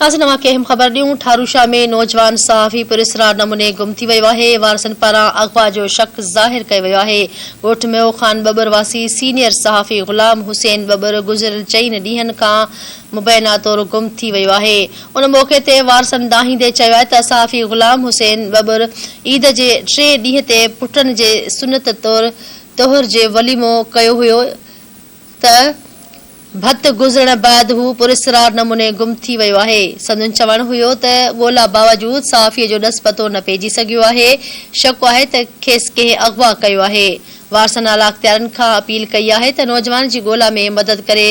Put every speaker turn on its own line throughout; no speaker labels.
ناظرين اوهان کي اهم خبر ڏيون ٺاروشاه ۾ نوجوان صحافي پراسرار نموني گم ٿي ويو آهي وارثن پاران اغوا جو شڪ ظاهر ڪيو ويو آهي ڳوٺ ميو خان ٻٻر واسي سينيئر صحافي غلام حسين ٻٻر گذريل چئن ڏينهن کان مبينا طور گم ٿي ويو آهي ان موقعي تي وارثن دانهيندي چيو آهي ته صحافي غلام حسين ٻٻر عيد جي ٽئين ڏينهن تي پٽن جي سنت طور طهر جي وليمو ڪيو هيو ته ڀت گذرڻ بعد هو پراسرار نموني گم ٿي ويو آهي. سندن چوڻ هيو ته ڳولا باوجود صحافي جو ڏس پتو نه پئجي سگهيو آهي، شڪ آهي ته کيس ڪنهن اغوا ڪيو آهي. وارثن اعليٰ اختيارين کان اپيل ڪئي آهي ته نوجوان جي ڳولا ۾ مدد ڪري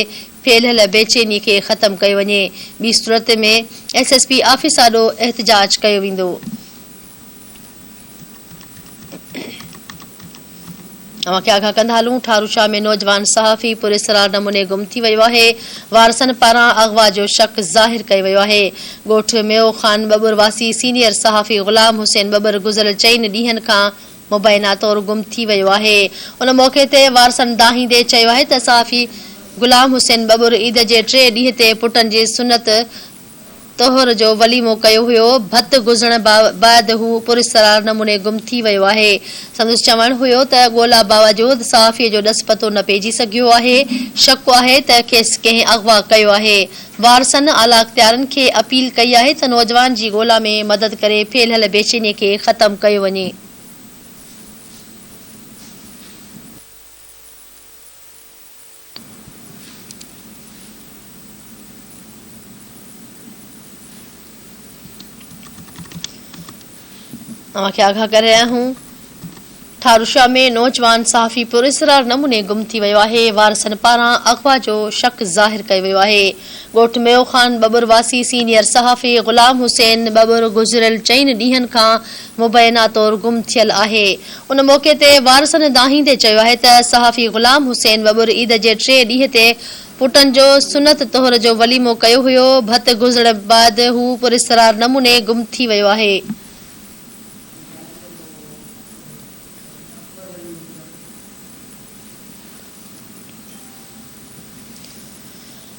ڦهليل بيچيني کي ختم ڪيو وڃي، ٻي صورت ۾ ايس ايس پي آفيس آڏو احتجاج ڪيو ويندو. اوهان کي آگاهه ڪندا هلون ٺاروشاه ۾ نوجوان صحافي پراسرار نموني گم ٿي ويو آهي وارثن پاران اغوا جو شڪ ظاهر ڪيو ويو آهي ڳوٺ ميو خان ٻٻر واسي سينيئر صحافي غلام حسين ٻٻر گذريل چئن ڏينهن کان مبينا طور گم ٿي ويو آهي ان موقعي تي وارثن دانهيندي چيو آهي ته صحافي غلام حسين ٻٻر عيد جي ٽئين ڏينهن تي پٽن جي سنت طهر جو وليمو ڪيو هيو، ڀت گذرڻ بعد هو پراسرار نموني گم ٿي ويو آهي. سندس چوڻ هيو ته ڳولا باوجود صحافي جو ڏس پتو نه پئجي سگهيو آهي، شڪ آهي ته کيس ڪنهن اغوا ڪيو آهي. وارثن اعليٰ اختيارين کي اپيل ڪئي آهي ته نوجوان جي ڳولا ۾ مدد ڪري ڦهليل بيچيني کي ختم ڪيو وڃي. اوهان کي آگاهه ڪري رهيا آهيون ٺاروشاه ۾ نوجوان صحافي پراسرار نموني گم ٿي ويو آهي وارثن پاران اغوا جو شڪ ظاهر ڪيو ويو آهي ڳوٺ ميو خان ٻٻر واسي سينيئر صحافي غلام حسين ٻٻر گذريل چئن ڏينهن کان مبينا طور گم ٿيل آهي ان موقعي تي وارثن دانهيندي چيو آهي ته صحافي غلام حسين ٻٻر عيد جي ٽئين ڏينهن تي پٽن جو سنت طهر جو وليمو ڪيو هيو، ڀت گذرڻ بعد هو پراسرار نموني گم ٿي ويو آهي.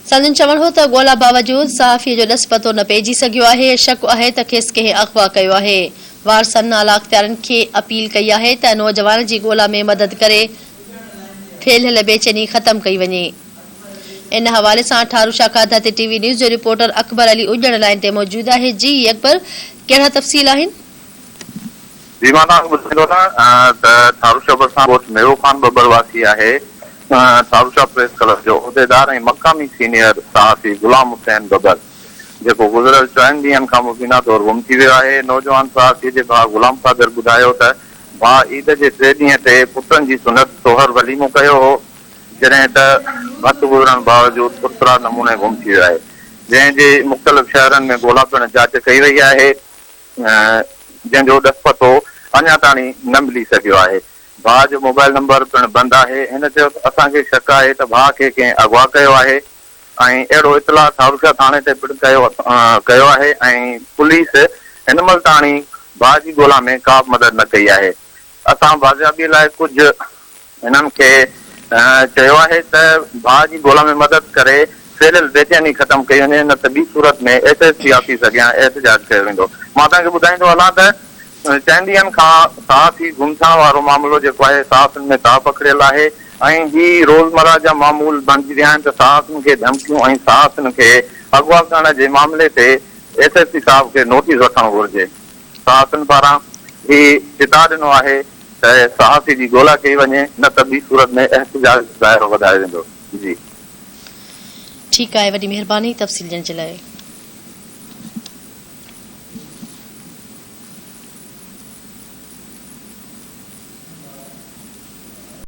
سندن چوڻ هو ته ڳولا باوجود صحافي جو ڏس پتو نه پئجي سگهيو آهي، شڪ آهي ته کيس ڪنهن اغوا ڪيو آهي. وارثن اعليٰ اختيارين کي اپيل ڪئي آهي ته نوجوان جي ڳولا ۾ مدد ڪري ڦهليل بيچيني ختم ڪئي وڃي. ان حوالي سان ٺاروشاه کاڌا تي ٽي وي نيوز جو رپورٽر اڪبر علي اڄڻ لائين تي موجود آهي، جي اڪبر ڪهڙا تفصيل آهن؟
جي مان توهان کي ٻڌائيندو هلان ته ٺاروشاه ڀرسان ڳوٺ ميوو خان ٻٻر واسي آهي ٺاروشاه پريس ڪلب جو عهديدار ۽ مقامي سينيئر صحافي غلام حسين ٻٻر جيڪو گذريل چئن ڏينهن کان مبينا طور گم ٿي ويو آهي نوجوان صحافي جي ڀاء غلام قادر ٻڌايو ته ڀاء عيد جي ٽي ڏينهن تي پٽن جي سنت طهر وليمو ڪيو هو جڏهن ته ڀت گذرڻ باوجود پراسرار نموني گم ٿي ويو آهي جنهن جي مختلف شهرن ۾ ڳولا پڻ جاچ ڪئي وئي آهي. جنهن جو ڏس پتو اڃا تاڻي نه ملي سگهيو آهي. ڀاء جو موبائل نمبر پڻ بند آهي. هن چيو ته اسان کي شڪ آهي ته ڀاء کي ڪنهن اغوا ڪيو آهي ۽ اهڙو اطلاع ٺاروشاه ٿاڻي تي پڻ ڪيو ڪيو آهي ۽ پوليس هن مهل تاڻي ڀاء جي ڳولا ۾ ڪا به مدد نه ڪئي آهي. اسان بازيابي لاء ڪجهه هنن کي چيو آهي ته ڀاء جي ڳولا ۾ مدد ڪري ڦهليل بيچيني ختم ڪئي وڃي نه ته ٻي صورت ۾ ايس ايس پي آفيس اڳيان احتجاج ڪيو ويندو. مان توهان کي ٻڌائيندو هلان ته چئن ڏينهن کان صحافي گم ٿيڻ وارو معاملو جيڪو آهي صحافين ۾ تاء پکڙيل آهي ۽ هي روزمره جا معمول بڻجي ويا آهن ته صحافين کي ڌمڪيون ۽ صحافين کي اغوا ڪرڻ جي معاملي تي ايس ايس پي صاحب کي نوٽيس وٺڻ گهرجي. صحافين پاران هي چتاء ڏنو آهي ته صحافي جي ڳولا ڪئي وڃي نه ته ٻي صورت ۾ احتجاج جو دائرو وڌايو ويندو. جي.
ٺيڪ آهي وڏي مهرباني تفصيل ڏيڻ جي لاء.